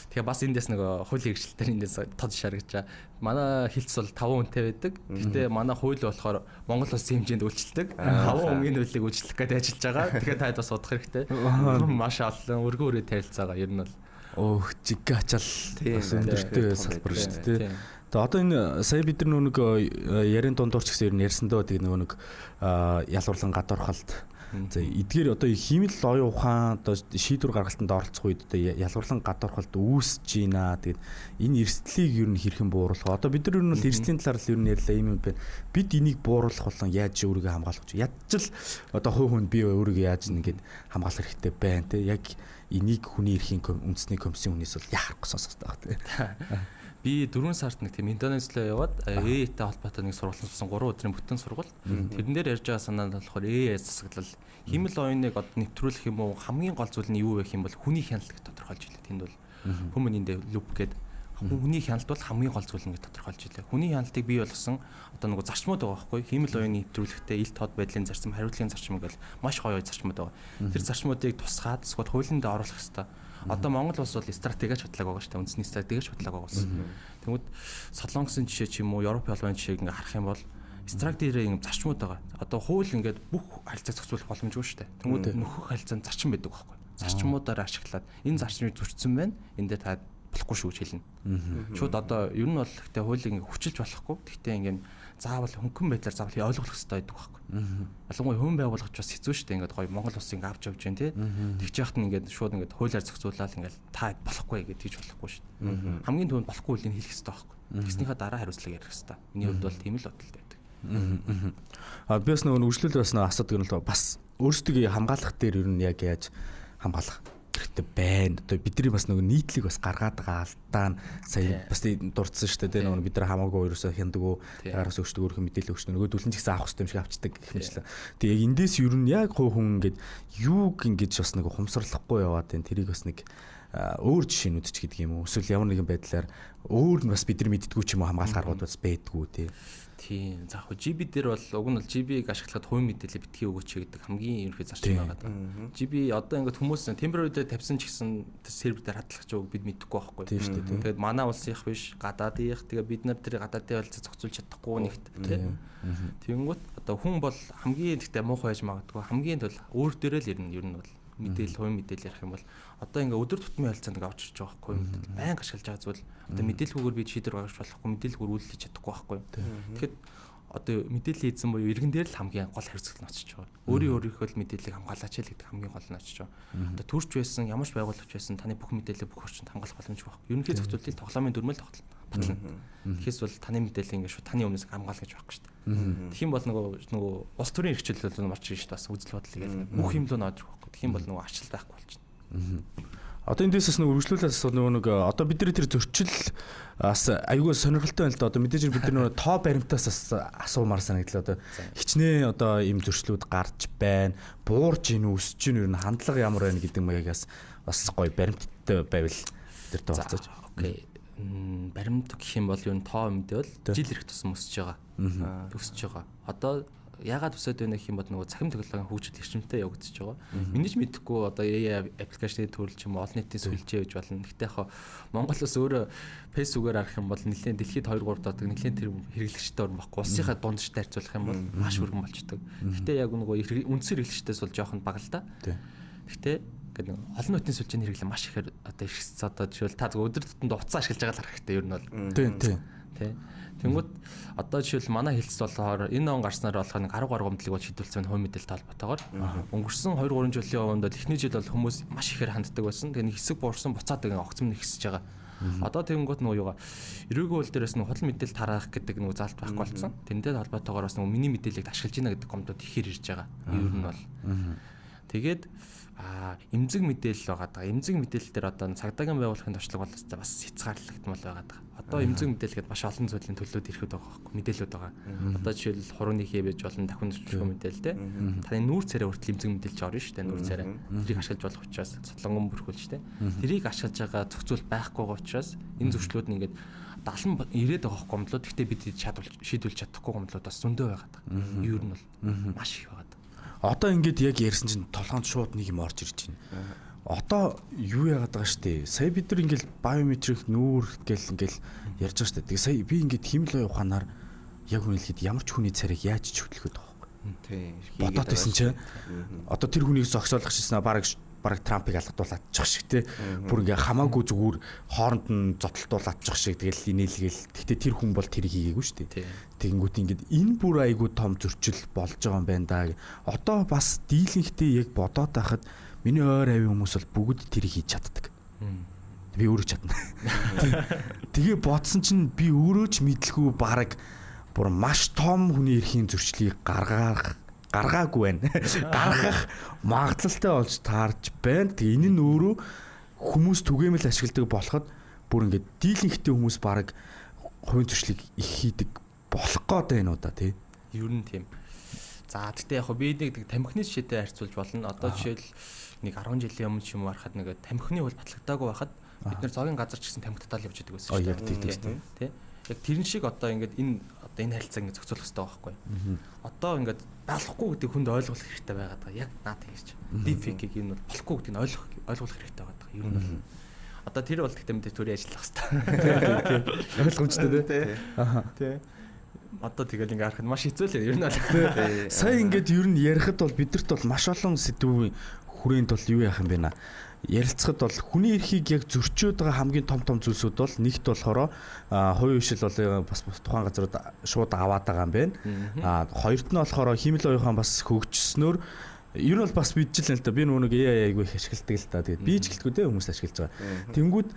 Тэгээ бас эндээс нөгөө хуулийн хэрэгжилтээр эндээс тод шаргаж. Манай хилцс бол 5 үнэтэй байдаг. Гэхдээ манай хууль болохоор Монгол улсын хэмжээнд үйлчилдэг. 5 өнгийн хуулийг үйлчлэх гэдэг ажиллаж байгаа. Тэгэхээр таад бас судах хэрэгтэй. Маш олон өргөн өрөө тарилцаагаа ер нь бол Өөх жиг ачаал бас өндөртэй салбар шүү дээ. Тэгээ одоо энэ сая бид нар нэг ярийн дундуур ч гэсэн ер нь ярьсан дөө тэгээ нөгөө нэг ялгуурлан гадуурхалт. За эдгээр одоо хиймэл оюун ухаан одоо шийдвэр гаргалтанд оролцох үед одоо ялгуурлан гадуурхалт үүсэж байна. Тэгээд энэ эрсдлийг ер нь хэрхэн бууруулах вэ? Одоо бид нар ер нь бол эрсдлийн талаар л ер нь ярьлаа юм байна. Бид энийг бууруулах болон яаж өөрийгөө хамгаалах вэ? Ядч л одоо хувь хүн би өөрийгөө яаж ингээд хамгаалах хэрэгтэй байна те. Яг энийг хүний эрхийн үндэсний комиссийн хүнээс бол яхахгүй сонсох хэрэгтэй байх те. Би 4 сард нэг тийм Индонезлоо яваад AI-тай холбоотой нэг сургалт суусан 3 өдрийн бүтэн сургалт. Тэрэн дээр ярьж байгаа санаа нь болохоор AI засаглал хиймэл оюуныг одоо нэвтрүүлэх юм уу хамгийн гол зүйл нь юу вэ гэх юм бол хүний хяналт гэж тодорхойлж илээ. Тэнд бол human in the loop гэдэг хүний хяналт бол хамгийн гол зүйл нь гэж тодорхойлж илээ. Хүний хяналтыг бий болгосон одоо нөгөө зарчмууд байгаа байхгүй хиймэл оюуны нэвтрүүлэхдээ ил тод байдлын зарчим, хариуцлагын зарчим гэл маш гоё зарчмууд байгаа. Тэр зарчмуудыг тусгаад эсвэл хуулинд оруулах хэрэгтэй. Одоо Монгол улс бол стратегиач батлаг байгаа шүү дээ. Үндэсний стратегиач батлаг байгаа улс. Тэгмэд Солонгосын жишээ ч юм уу, Европын холбооны жишээг ингээ харах юм бол стратеги юм зарчмууд байгаа. Одоо хууль ингээд бүх харилцааг зохицуулах боломжгүй шүү дээ. Тэгмэд нөхөх харилцаанд зарчим байдаг байхгүй. Зарчмуудаараа ашиглаад энэ зарчмыг зөрчсөн байна. Энд дээр та болохгүй шүү гэж хэлнэ. Шууд одоо ер нь бол гэхдээ хуулийг ингээ хүчилж болохгүй. Гэхдээ ингээ заавал хөнгөн байдлаар заавал ойлгох хэрэгтэй байдаг байхгүй. Ялангуяа хүн байгууллагч бас хэцүү шүү дээ. Ингээд гоё Монгол улс ингээ авч явж байна тий. Тэгж яхад нь ингээд шууд ингээд хуулиар зохицуулаад ингээд та болохгүй гэж тэгж болохгүй шүү дээ. Хамгийн түрүүнд болохгүй үлийг хэлэх хэрэгтэй байхгүй. Тэгснийхаа дараа хариуцлага ярих хэрэгтэй. Миний хувьд бол тийм л бодолтой байдаг. А би бас нөгөө үргэлжлүүлээ бас нөгөө асуудаг нь бол бас өөрсдөө хамгаалах дээр ер нь яг яаж хамгаалах хэрэгтэй байна. Одоо бидний бас нөгөө нийтлэг бас гаргаад байгаа алдаа нь сая бас дурдсан шүү дээ. Нөгөө бид нар хамаагүй ерөөсөө хяндаггүй араас өгчдөг өөрхөн мэдээлэл өгчдөг. Нөгөө дүлэн ч гэсэн авах хэрэгтэй юм шиг авчдаг гэх мэтлээ. Тэгээ яг эндээс ер нь яг хувь хүн ингээд юуг ингэж бас нэг ухамсарлахгүй яваад байна. Тэрийг бас нэг өөр жишээнүүд ч гэдэг юм уу. Эсвэл ямар нэгэн байдлаар өөр нь бас бид нар мэддэггүй ч юм уу хамгаалах аргууд бас байдгүй тий. Тийм. За яг GB дээр бол уг нь бол GB-г ашиглахад хувийн мэдээлэл битгий өгөөч гэдэг хамгийн ерөнхий зарчим байгаа даа. GB одоо ингээд хүмүүс temporary дээр тавьсан ч гэсэн сервер дээр хадгалах ч үг бид мэдэхгүй байхгүй. Тийм шүү дээ. Тэгээд манай улсынх биш, гадаадынх. Тэгээ бид нар тэр гадаадын харилцаа зохицуулж чадахгүй нэгт тийм. Тэгэнгүүт одоо хүн бол хамгийн гэхдээ муухай байж магадгүй хамгийн тул өөр дээрээ л ирнэ ер нь бол мэдээлэл хувийн мэдээлэл ярих юм бол одоо ингээ өдөр тутмын харилцаанд ингээ авч ирж байгаа байхгүй мэдээлэл байнга ашиглаж байгаа зүйл одоо мэдээлэлгүйгээр би шийдвэр гаргаж болохгүй мэдээлэлгүйгээр үйлдэл хийж чадахгүй байхгүй. Тэгэхэд одоо мэдээллийн эзэн буюу иргэн дээр л хамгийн гол хариуцлага нь очиж байгаа. Өөрийн өөрийнхөө л мэдээллийг хамгаалаач л гэдэг хамгийн гол нь очиж байгаа. Одоо төрч байсан, ямар ч байгууллагч байсан таны бүх мэдээллийг бүх орчинд хамгаалах боломжгүй байхгүй. Ерөнхий зохицуултыг тоглоомын дүрмэл батлана. Тэгэхээс бол таны мэдээллийг ингээ шууд таны өмнөөс хамгаалах гэж байхгүй шүү дээ. Тэгэх юм бол нөгөө улс төрийн эрхчлэл нь марч ирж шүү дээ. Бас үзэл бодол гээл бүх юм л нөөдрөх байхгүй. Тэгэх юм бол нөгөө арчлал байхгүй болчихно. Одоо эндээс бас нэг үргэлжлүүлээс асуу нөгөө нэг одоо бидний тэр зөрчил бас аюул сонирхолтой байна л да. Одоо мэдээж бид нар нөгөө тоо баримтаас бас асуумаар санагдлаа. Одоо хичнээн одоо ийм зөрчлүүд гарч байна. Буурж ийн өсөж ийн ер нь хандлага ямар байна гэдэг маяг бас гоё баримттай байвал тэр тоо болцооч. Окей. Баримт гэх юм бол юу н тоо мэдээ бол жил ирэх тусам өсөж байгаа. Өсөж байгаа. Одоо яагаад өсөд байна гэх юм бол нөгөө цахим технологийн хөгжил эрчимтэй явагдаж байгаа. Миний ч мэдэхгүй одоо AI аппликейшны төрөл ч юм уу олон нийтийн сүлжээ гэж болно. Гэтэ яг Монгол улс өөрөө Facebook-аар харах юм бол нэлээд дэлхийд 2 3 доодог нэлээд тэр хэрэглэгчтэй орн баггүй. Улсынхаа дундчтай харьцуулах юм бол маш өргөн болчдөг. Гэтэ яг нөгөө үндсэн хэрэглэгчдээс бол жоохон бага л да. Гэтэ ингээд нэг олон нийтийн сүлжээний хэрэглээ маш ихээр одоо ихссэн. Одоо жишээл та зөв өдөр тутамд утсаа ашиглаж байгаа л харах хэрэгтэй ер нь бол. Тийм тийм. Тэ. Тэнгүүд одоо жишээл манай хэлц болохоор энэ он гарснаар болохоор нэг 10 гаруй гомдлыг бол шийдвэрлсэн хувь мэдээлэлтэй холбоотойгоор өнгөрсөн 2 3 жилийн өмнөд бол эхний жил бол хүмүүс маш ихээр ханддаг байсан. Тэгээ нэг хэсэг буурсан буцаад нэг огцом нэг хэсэж байгаа. Одоо тэгэнгүүт нөгөө юугаа эрүүгийн хууль дээрээс нөгөө худал мэдээлэл тараах гэдэг нөгөө заалт байхгүй болсон. Тэрнтэй холбоотойгоор бас нөгөө миний мэдээллийг ашиглаж байна гэдэг гомдлууд ихээр ирж байгаа. Ер нь бол. Тэгээд эмзэг мэдээлэл байгаа даа. Эмзэг мэдээлэл дээр одоо цагдаагийн байгууллагын туршлага бол бас хязгаарлагдмал байгаа даа. Одоо эмзэг мэдээлэл гэдэг маш олон зүйлийн төлөөд ирэхэд байгаа байхгүй мэдээлэлүүд байгаа. Одоо жишээл хурууны хээ байж болно, дахин зөвшөөрөх мэдээлэл те. Таны нүүр царай хүртэл эмзэг мэдээлэл ч орно шүү дээ, нүүр царай. Тэрийг ашиглаж болох учраас цотлонгон бүрхүүлж те. Тэрийг ашиглаж байгаа зохицуул байхгүй байгаа учраас энэ зөрчлүүд нь ингээд 70 90 байгаа гомдлууд. Гэхдээ бид шийдвэрлэж чадахгүй гомдлууд бас зөндөө байгаа даа. Ер нь бол маш их байгаа. Одоо ингээд яг ярьсан чинь толгоонд шууд нэг юм орж ирж байна. Одоо юу яагаад байгаа штэ. Сая бид нар ингээд биометрик нүүр гэл ингээд ярьж байгаа штэ. Тэгээ сая би ингээд химэл оюун ухаанаар яг үнэлэхэд ямар ч хүний царайг яаж ч хөдөлгöd байгаа байхгүй. Тийм. Бодоод байсан чинь одоо тэр хүнийг зогсоолох шээснэ бараг Трампыг алгадуулаачих шиг те. Бүр ингээ хамаагүй зүгээр хооронд нь зотлолтуулаачих шиг тэгэл инээлгээл. Гэхдээ тэр хүн бол тэрийг хийгээгүй шүү дээ. Тэгэнгүүт ингээд энэ бүр айгүй том зөрчил болж байгаа юм байна да. Одоо бас дийлэнхтэй яг бодоод байхад миний ойр авийн хүмүүс бол бүгд тэрийг хийж чаддаг. Би өөрөө чадна. Тэгээ бодсон чинь би өөрөө ч мэдлгүй бараг бүр маш том хүний эрхийн зөрчлийг гаргаагүй байна. Гаргах магадлалтай болж таарч байна. Тэгээ энэ нь өөрөө хүмүүс түгээмэл ашигладаг болоход бүр ингээд дийлэнхтэй хүмүүс бараг хувийн зөрчлийг их хийдэг болох гээд байна уу да тий. Ер нь тийм. За тэгтээ яг би нэг тамхины жишээтэй харьцуулж болно. Одоо жишээл нэг 10 жилийн өмнө ч юм уу харахад нэг тамхины хууль батлагдаагүй байхад бид нэр зогийн газар ч гэсэн тамхи татаал явж идэг байсан шүү дээ. Яг тийм тий. Яг тэрэн шиг одоо ингээд энэ одоо энэ харилцаа ингээд зохицуулах хэрэгтэй байхгүй. Одоо ингээд болохгүй гэдэг хүнд ойлгох хэрэгтэй байгаад байгаа. Яг наад ингэж. Deepfake-ийг энэ бол болохгүй гэдгийг ойлгох хэрэгтэй байгаад байгаа. Ер нь бол одоо тэр бол гэхдээ мэдээ төрийн ажиллах хэрэгтэй. Тийм. Ойлгомжтой тий. Аа. Тий. Одоо тэгэл ингээ харахад маш хэцүү л ер нь бол. Сая ингээд ер нь ярихад бол бидэрт бол маш олон сэдвийн хүрээнд бол юу яах юм бэ наа? Ярилцахад бол хүний эрхийг яг зөрчөөд байгаа хамгийн том том зүйлсүүд бол нэгт болохоор хувийн хвшил бол бас тухайн газрууд шууд аваад байгаа юм байна. А хоёрт нь болохоор хиймэл оюун ухаан бас хөгжснөөр ер нь бол бас мэдчихлээ л да. Би нөгөө нэг AI айгүй их ашигладаг л да. Тэгээд би ч гэлтгүй те хүмүүс ашиглаж байгаа. Тэнгүүд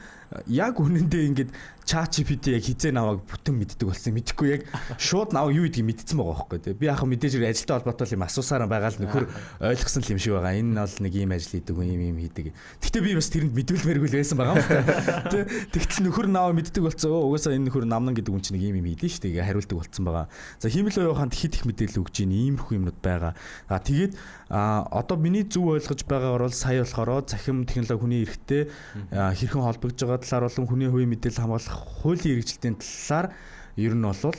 яг үнэндээ ингээд ChatGPT яг хизээ наваг бүтэн мэддэг болсон. Мэдхгүй яг шууд наваг юу гэдгийг мэдсэн байгаа байхгүй те. Би яг мэдээж хэрэг ажилтай холбоотой юм асуусаар байгаа л нөхөр ойлгосон л юм шиг байгаа. Энэ бол нэг ийм ажил хийдэг, ийм ийм хийдэг. Гэтэ би бас тэрэнд мэдүүлмээргүй л байсан байгаа юм та. Тэ. Тэгтэл нөхөр наваа мэддэг болсон. Угаасаа энэ нөхөр намнан гэдэг хүн чинь нэг ийм ийм хийдэж шүү дээ. Хариулдаг болсон байгаа. За хиймэл оюун ухаанд хит их мэдээлэл өгч ийн иймэрхүү юмнууд байгаа. А тэгээд одоо миний зөв ойлгож байгаагаар бол сая болохоор цахим технологи хүний эрхтэй хэрхэн холбогдож байгаа талаар болон хүний хувийн мэдээлэл хамгаалах хуулийн хэрэгжилтийн талаар ер нь бол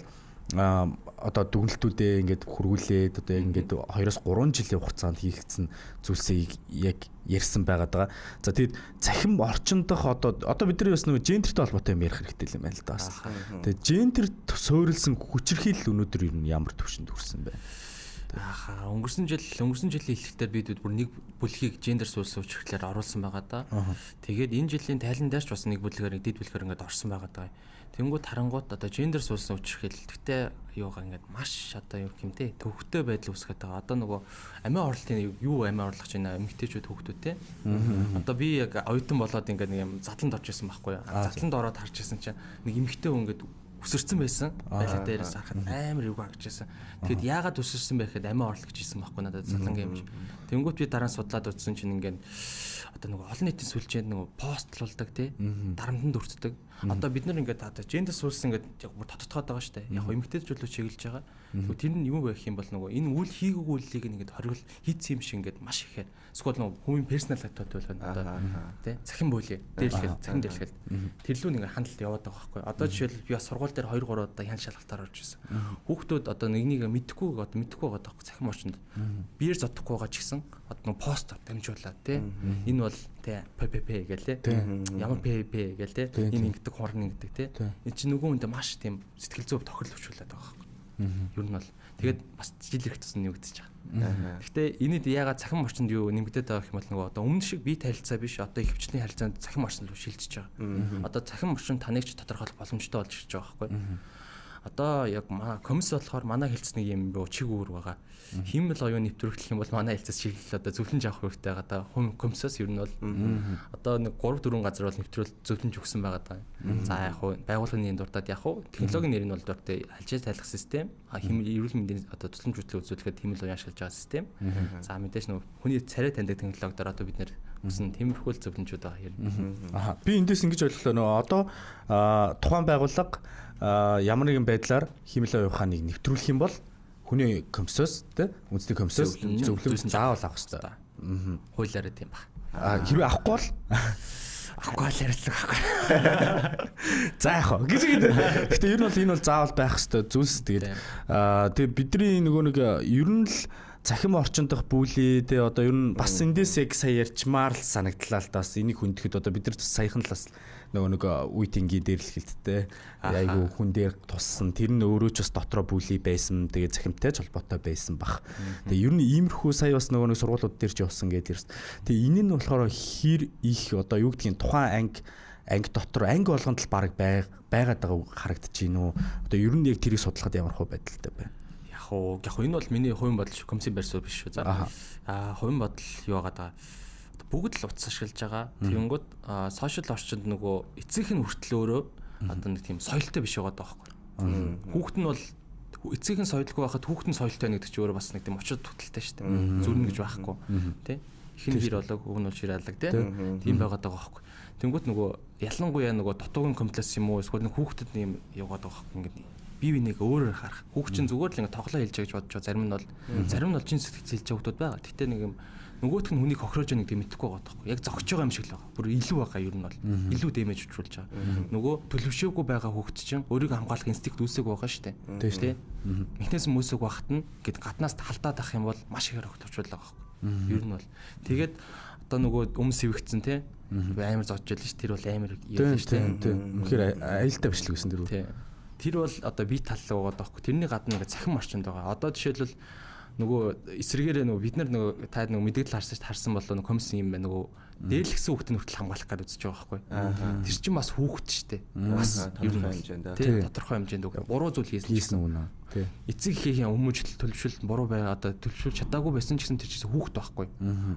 одоо дүгнэлтүүдээ ингээд хөргүүлээд одоо яг ингээд 2-3 жилийн хугацаанд хийгдсэн зүйлсийг яг ярьсан байгаад байгаа. За тэгээд цахим орчин дох одоо бидний бас нөгөө гендертэй холбоотой юм ярих хэрэгтэй юм байна л да бас. Тэгээд гендер суурилсан хүчирхийлэл өнөөдөр ер нь ямар түвшинд хүрсэн бэ? Ахаа өнгөрсөн жилийн эхлэлээр бид бүр нэг бүлгийг гендер суурилсан хүчирхийлэлээр оруулсан байгаа да. Тэгээд энэ жилийн тайлан дээр ч бас нэг бүлгээр нэг дэд бүлгээр ингээд орсон байгаа даа. Тэнгүүд харангуут одоо гендер суурилсан хүчирхийлэл гэхдээ юугаа ингээд маш одоо юу гэмтэй төвхтэй байдал үүсгэж байгаа. Одоо нөгөө амиа орлолтын юу амиа орлох чинь эмэгтэйчүүд хүүхдүүд те. Одоо би яг оюутан болоод ингээд нэг юм задланд орж исэн байхгүй юу. Задланд ороод харж исэн чинь нэг эмэгтэй хүн ингээд өсөрсөн байсан. Байлаа дээрээс харахад амар эвгүй харагдаж байсан. Тэгэд яагаад өсөрсөн бэ гэхэд амиа орлох гэж хийсэн байхгүй надад задлангийн юм чи. Тэнгүүт би дараа нь судлаад үзсэн чинь ингээд одоо нөгөө олон нийтийн сүлжээнд нөгөө постлуулдаг тий дарамтанд өртдөг. Одоо бид нар ингээд одоо gender source ингээд яг бүр тодтогоод байгаа шүү дээ. Яг эмэгтэйчүүд рүү чиглэж байгаа. Тэгвэл тэр нь юу байх юм бол нөгөө энэ үйл хийгээгүй үйлийг ингээд хоригл хийцэн юм шиг ингээд маш ихээр эсвэл нөгөө хүмүүний personal тот байна одоо тий цахим бүлээ дээрлэхэл цахим дээрлэхэл тэр лүү нэг хандлт яваад байгаа байхгүй. Одоо жишээл би бас сургууль дээр 2 3 удаа хян шалгалтаар орж ирсэн. Хүүхдүүд одоо нэг нэг мэдэхгүй одоо мэдэхгүй байгаа байхгүй цахим орчинд биеэр зодохгүй байгаа ч гэсэн одоо нөгөө постоор дамжуулаад тий энэ бол тий ППП гээл тий ямар ПП гээл тий энэ ингэдэг хурна ингэдэг тий энэ чинь нөгөө хүндээ маш тийм сэтгэл зүй тохирол өвчүүлээд байгаа байхгүй. Ер нь бол тэгээд бас жил ирэх тусам нэмэгдэж байгаа. Гэхдээ энэд яагаад цахим орчинд юу нэмэгдээд байгаа гэх юм бол нөгөө одоо өмнө шиг бие харилцаа биш одоо ихэвчлэн харилцаанд цахим орчин руу шилжиж байгаа. Одоо цахим орчин таныг ч тодорхойлох боломжтой болж ирж байгаа байхгүй. Одоо яг комисс болохоор манай хэлц нэг юм бөө чиг үүр байгаа. Хиймэл оюун нэвтрүүлэх юм бол манай хэлцээс чиглэл одоо зөвлөмж авах хэрэгтэй байгаа да. Хүм комиссоос ер нь бол одоо нэг 3 4 газар бол нэвтрүүл зөвлөмж өгсөн байгаа даа. За яг хуу байгууллагын нэрийн дурдаад яг хуу технологийн нэр нь бол дуртай алжаа тайлах систем. А хиймэл эрүүл мэндийн одоо тусламж үйлчлэг үзүүлэхэд хиймэл оюун ашиглаж байгаа систем. За мэдээж нөө хүний царай таньдаг технологиор одоо бид нэр өсөн тиймэрхүү л зөвлөмжүүд байгаа юм. Аа би эндээс ингэж ойлголоо нөө одоо тухайн байгууллага ямар нэгэн байдлаар хиймэл оюун ухааныг нэвтрүүлэх юм бол хүний комиссоос тий үндэсний комиссоос зөвлөмж заавал авах хэрэгтэй. Хуулиараа тийм баг. Хэрвээ авахгүй бол авахгүй л ярилцлага авахгүй. За яах вэ гэж гэдэг. Гэтэ ер нь бол энэ бол заавал байх хэрэгтэй зүйлс. Тэгээд тэгээ бидний нөгөө нэг ер нь л цахим орчин дах бүлий те одоо ер нь бас эндээс яг сая ярьчмаар л санагдлаа л да. Бас энийг хүндэхэд одоо бид нар саяхан л бас нөгөө нэг үе тэнгийн дээрлэхэлттэй айгу хүн дээр туссан тэр нь өөрөө ч бас дотроо бүлий байсан тэгээ цахимтай ч холбоотой байсан бах. Тэгээ ер нь иймэрхүү сая бас нөгөө нэг сургуулиуд дээр ч явсан гэдэг ерс. Тэгээ энэ нь болохоор хэр их одоо юу гэдгийг тухайн анги дотор анги болгонд л баг байгаад байгаа харагдаж байна уу? Одоо ер нь яг тэрийг судлахад ямар хөө байдалтай байна? Яг уу энэ бол миний хувийн бодол шүү. Комиссийн байр суурь биш шүү. За. Хувийн бодол юу байгаа даа. Бүгд л утас ашиглаж байгаа. Тэгэнгүүт сошиал орчинд нөгөө эцсийнх нь хүртэл өөрөө одоо нэг тийм соёлтой биш байгаа даахгүй. Хүүхэд нь бол эцсийнх нь соёлгүй байхад хүүхэд нь соёлтой байна гэдэг чинь өөрөө бас нэг тийм учир дуталтай шүү дээ. Зүрнэ гэж байхгүй. Тэ? Их нь хэр болоог, өг нь бол шир алаг тэ. Тийм байгаад байгаа байхгүй. Тэнгүүт нөгөө ялангуяа нөгөө дутуугийн комплекс юм уу эсвэл нэг хүүхдэд юм яваад байгаа байхгүй ингээд бие биенийг өөрөөр харах. Хүүхд чинь зүгээр л ингээд тоглоо хэлж байгаа гэж бодож байгаа. Зарим нь бол чин сэтгэл хэлж байгаа хүмүүс байгаа. Гэтэ нэг юм нөгөөх нь хүнийг хохироож байгаа гэдэг мэдэхгүй байгаа байхгүй. Яг зогсож байгаа юм шиг л байгаа. Бүр илүү байгаа ер нь бол. Илүү дэмэж учруулж байгаа. Нөгөө төлөвшөөгүй байгаа хүүхд чинь өөрийгөө хамгаалах инстинкт үүсээг байгаа шүү дээ. Тэ? Механизм үүсээг байхад нь гэд гаднаас халдаад ах юм бол маш ихээр хохируулж байгаа байхгүй. Ер нь бол. Тэгээд одоо нөгөө өмнө сэвэгдсэн те амар зодж ялна ш. Тэр бол амар юм шүү дээ. Үнэхээр аюултай бичлэг байсан тэр үү. Тэр бол одоо бие таллаа байгаа даахгүй. Тэрний гадна ингээ цахим орчинд байгаа. Одоо жишээлбэл нөгөө эсрэгээрээ нөгөө бид нар нөгөө та нөгөө мэдээлэл харсан харсан болоо нөгөө комисс юм байна нөгөө дээрлэгсэн хүүхдийн хүртэл хамгаалах гээд үзэж байгаа байхгүй. Тэр чинь бас хүүхэд шүү дээ. Бас тодорхой хэмжээнд. Тийм тодорхой хэмжээнд буруу зүйл хийсэн үү нэ. Тийм. Эцэг эхийн хүмүүжил төлөвшөлт буруу бай одоо төлөвшүүлж чадаагүй байсан ч гэсэн тэр чинь хүүхэд байхгүй.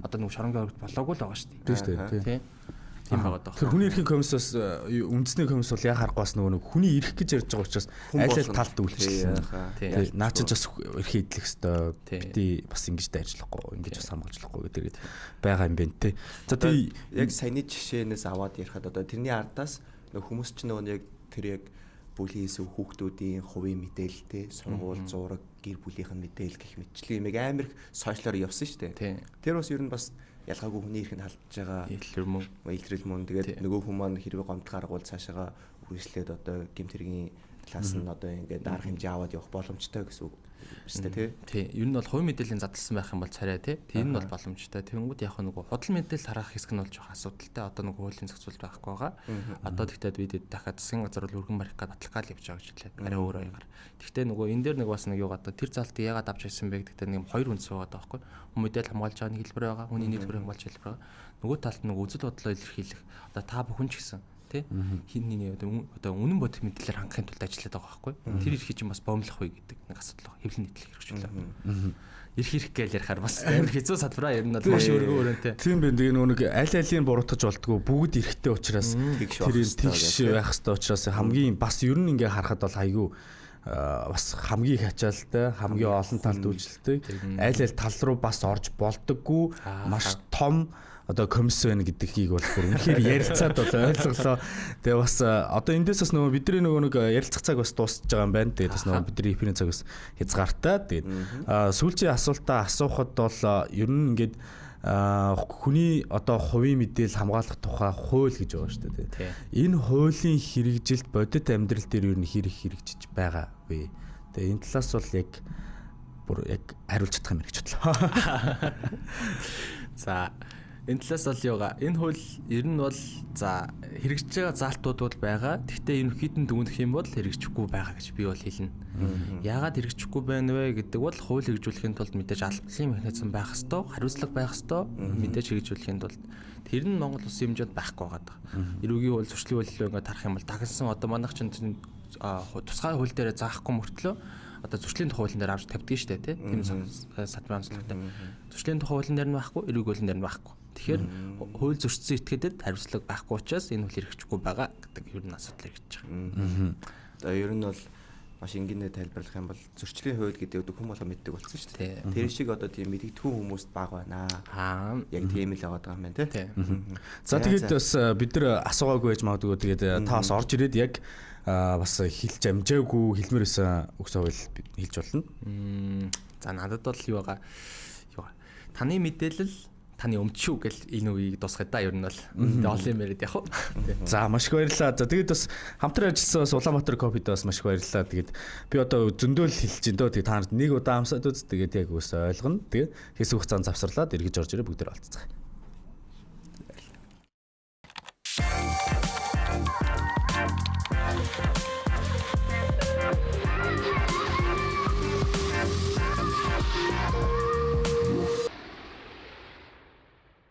Одоо нөгөө шоронгийн орогт болоогүй л байгаа шүү дээ. Тийм шүү дээ. Тийм. Тийм байгаа даа. Тэр хүний эрхийн комиссоос үндэсний комисс бол яа харахгүй бас нөгөө нэг хүний эрх гэж ярьж байгаа учраас аль аль талд үйлчлсэн. Тийм. Наа чи бас эрхээ эдлэх хэвээр бити бас ингэж дайрчлахгүй, ингэж бас хамгаалжлахгүй гэдэг байгаа юм байна те. За тий яг саяны жишээнээс аваад ярихад одоо тэрний ардаас нөгөө хүмүүс чинь нөгөө яг тэр яг бүлийн хийсэн хүүхдүүдийн хувийн мэдээлэлтэй сургууль зураг гэр бүлийнх нь мэдээлэл гэх мэтчлэн юм амар их сошиалаар явсан шүү дээ. Тэр бас ер нь бас ялгаагүй хүний эрхэнд халдж байгаа илрэл мөн. Тэгээд нөгөө хүн маань хэрвээ гомдол гаргуул цаашаага үргэлжлээд одоо гэмт хэргийн талаас нь одоо ингээд дарах хэмжээ аваад явах боломжтой гэсэн үг биз дээ тий. Тий. Ер нь бол хувийн мэдээллийн задлсан байх юм бол царай тий. Тэр нь бол боломжтой. Тэнгүүд яг нөгөө худал мэдээлэл тараах хэсэг нь бол жоох асуудалтай. Одоо нөгөө хуулийн зохицуулалт байхгүй байгаа. Одоо тэгтээ бид дахиад засгийн газар бол өргөн барих гад батлах гал явж байгаа гэж хэлээд арай өөр аягаар. Тэгтээ нөгөө энэ дээр нэг бас нэг юу гадаа тэр залтыг яагаад авч ирсэн бэ гэдэгтээ нэг хоёр үндэс байгаа даахгүй. Хүн мэдээлэл хамгаалж байгаа нэг хэлбэр байгаа. Хүний нийлбэр хамгаалж хэлбэр байгаа. Нөгөө талд нөгөө үзэл бодлоо илэрхийлэх. Одоо та бүхэн ч гэсэн тий хин нэг одоо үнэн бодит мэдээлэлээр хангахын тулд ажиллаад байгаа байхгүй. Тэр эрхий чинь бас боомлох вэ гэдэг нэг асуудал байгаа. Хэвлэн нийтлэх хэрэгжүүлээ. Эрх эрх гэж ярихаар бас амар хэцүү салбараа ер нь бол маш өргөн өрөөнтэй. Тийм байна. Тэгээ нөгөө нэг аль алийн буруутгаж болдгоо бүгд эрхтэй учраас тэр тэгш байх хэвээр учраас хамгийн бас ер нь ингээ харахад бол айгүй бас хамгийн их ачаалтай, хамгийн олон талд үйлчлдэг, аль аль тал руу бас орж болдоггүй маш том одоо комисс байна гэдгийг бол бүр үнэхээр ярилцаад бол ойлголоо. Тэгээ бас одоо эндээс бас нөгөө бидний нөгөө нэг ярилцах цаг бас дуусч байгаа юм байна. Тэгээд бас нөгөө бидний эфирийн цаг бас хязгаартай. Тэгээд сүүлчийн асуултаа асуухад бол ер нь ингээд хүний одоо хувийн мэдээлэл хамгаалах тухай хууль гэж байгаа шүү дээ. Энэ хуулийн хэрэгжилт бодит амьдрал дээр ер нь хэр их хэрэгжиж байгаа вэ? Тэгээ энэ талаас бол яг бүр яг хариулж чадах юм гэж бодлоо. За, энэ талаас бол юугаа, энэ хууль ер нь бол за хэрэгжиж байгаа заалтууд бол байгаа. Гэхдээ ерөнхийд нь дүгнэх юм бол хэрэгжихгүй байгаа гэж би бол хэлнэ. Яагаад хэрэгжихгүй байна вэ гэдэг бол хууль хэрэгжүүлэхийн тулд мэдээж албан механизм байх ёстой, хариуцлага байх ёстой. Мэдээж хэрэгжүүлэхийн тулд тэр нь Монгол улсын хэмжээнд байхгүй байгаа. Эрүүгийн хууль, зөрчлийн хууль ингээд харах юм бол дагнсан одоо манайх чинь тусгай хууль дээр заахгүй мөртлөө одоо зөрчлийн тухай хуулийн дээр авч тавьдаг шүү дээ, тийм салбарын онцлогтой. Зөрчлийн тухай хуулийн дээр нь байхгүй, эрүүгийн хуулийн дээр нь байхгүй. Тэгэхээр хууль зөрчсөн этгээдэд хариуцлага байхгүй учраас энэ хууль хэрэгжихгүй байгаа гэдэг ер нь асуудал хэрэгжиж байгаа. За, ер нь бол маш энгийнээр тайлбарлах юм бол зөрчлийн хууль гэдэг хүн болго мэддэг болсон шүү дээ. Тэр шиг одоо тийм мэддэггүй хүмүүст бага байна. Яг тийм л яваад байгаа юм байна тий. За, тэгээд бас бид нар асуугаагүй байж магадгүй, тэгээд та бас орж ирээд яг бас хэлж амжаагүй хэлмээр байсан үг совил хэлж болно. За, надад бол юу байгаа юу таны мэдээлэл таны өмч шүү гэл энэ үеийг дуусгая да, ер нь бол. Тэгээ олон юм яриад явах уу. За, маш их баярлалаа. За, тэгээд бас хамтран ажилласан бас Улаанбаатар кофед бас маш их баярлалаа. Тэгээд би одоо зөндөөл хэлж байна дөө. Тэгээд та нарт нэг удаа амсаад үз. Тэгээд яг үс ойлгоно. Тэгээд хэсэг хугацаанд завсарлаад эргэж орж ирээ бүгдээр олцгаая.